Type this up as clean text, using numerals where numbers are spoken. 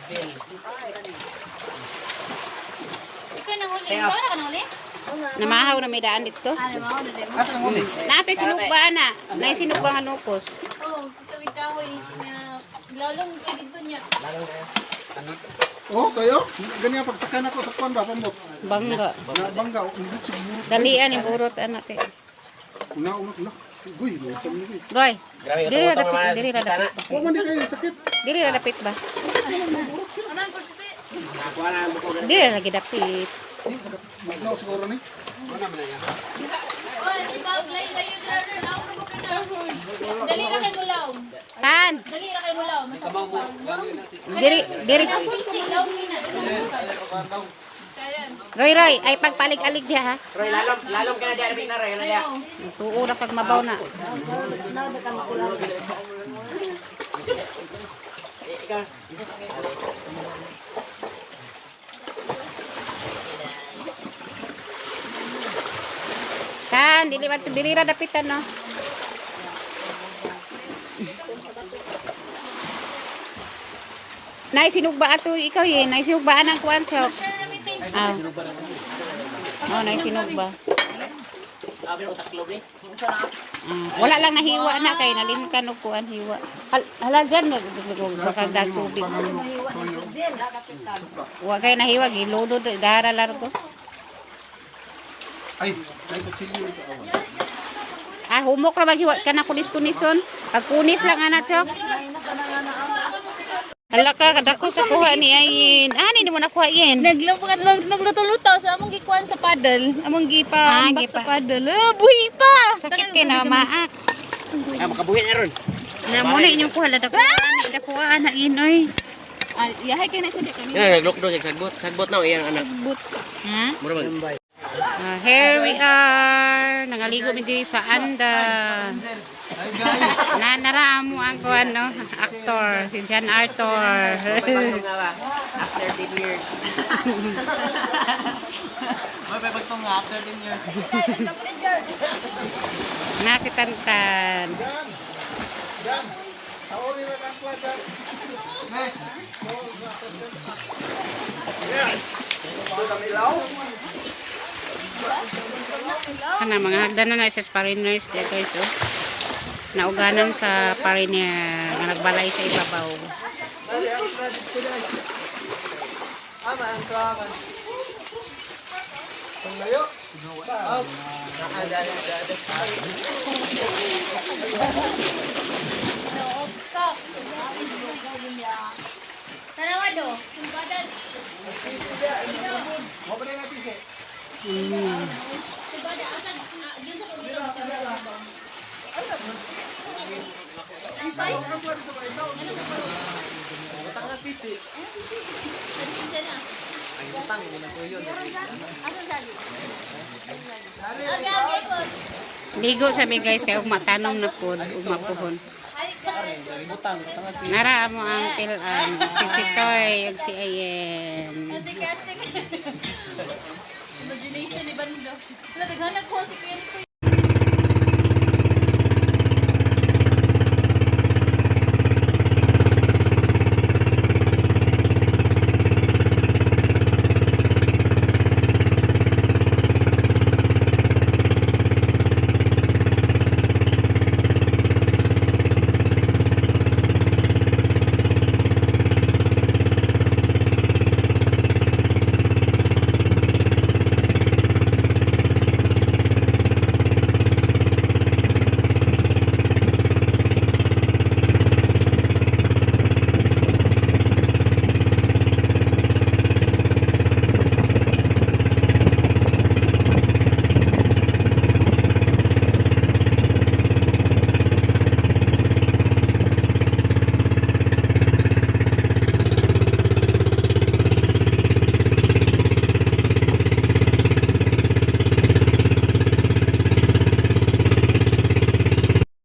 Ikaw nang huli. Ikaw na ka nang huli? Namahaw na may daan dito. Ano mo? Asa nang huli? Naatoy sinugba na. Nay sinugba nga nukos. Oo, tawid kahoy na lalong siya dito niya. Oh, kayo? Ganyan pagsakay nako sa kuan ba pambot. Bangga. Na bangga oh, hindi siguro. Dalian yung burot anak eh. Una una una. Guy, mo sa mga. Goy. Grabe Dili ra utong dapit, naman dili ra sana. dapit. Wa man di kayo sakit. Dili ra dapit ba? Nakuha na ang buko. Dili ra lagi dapit. Di sakit. Mugnaw siguro ni. Oh, di ba layo dra law mo ka na. Dali ra kay mulaw. Tan, Dali ra kay mulaw. diri diri Masapon law ni na. Roy Roy, ay pagpalig-alig diha ha. Roy, lalong lalong ka na diya, na Roy, ano diya. Tuo ra kag mabaw na. Eh, Ikaw. Tan, dili man to dili ra dapitan no. Nay sinugba ato ikaw ye, nay sinugba ang kuan chok. Ah. Oh, nay sinugba. Sabi ko sa club eh. Ah, wala lang nahiwa na kay nalimtan og kuan hiwa. Halal dyan baka dag tubig. Wa kay nahiwa gilodo dara largo. Ay, nay kutsilyo ito awan. Ah, humok ra maghiwa ka na kunis-kunison. Pagkunis lang ana chok. Hala ka, kadako sa kuha ni Ayin. Ah, hindi mo nakuha yin. Nagluto-luto sa among gikuan sa paddle. Among gipa Ah, ambak gipa. sa paddle. Ah, buhi pa. Sakit kay na maak. Ah, makabuhi na ron. Na mo na inyong kuha la dako ani dako ana inoy. Ah, yahay kay na siya di kami. Yan, naglukdo siya sagbot. Sagbot na iyang anak. Ha? Mura man. Ah, here we are. Nangaligo mi diri sa Anda. Na naramo ang kuan no, actor si John Arthur. Pagtong nga ba? After 10 years. Na si Tantan. Jan. Taori ra kang plata. Kana mga hagdan na na sa foreigners di guys oh. Nauganan sa foreigner nga nagbalay sa ibabaw. Tanawa do. Sumbada. Mo ba na pise? Sumbada asan yun sa pagbitaw. Ligo sa mi guys kay ugma tanom na pod, ugma puhon. Nara mo ang pilan si Titoy ug si Ayen. Imagination ni Bando. Wala, naghanap ko si Kuya Nikoy.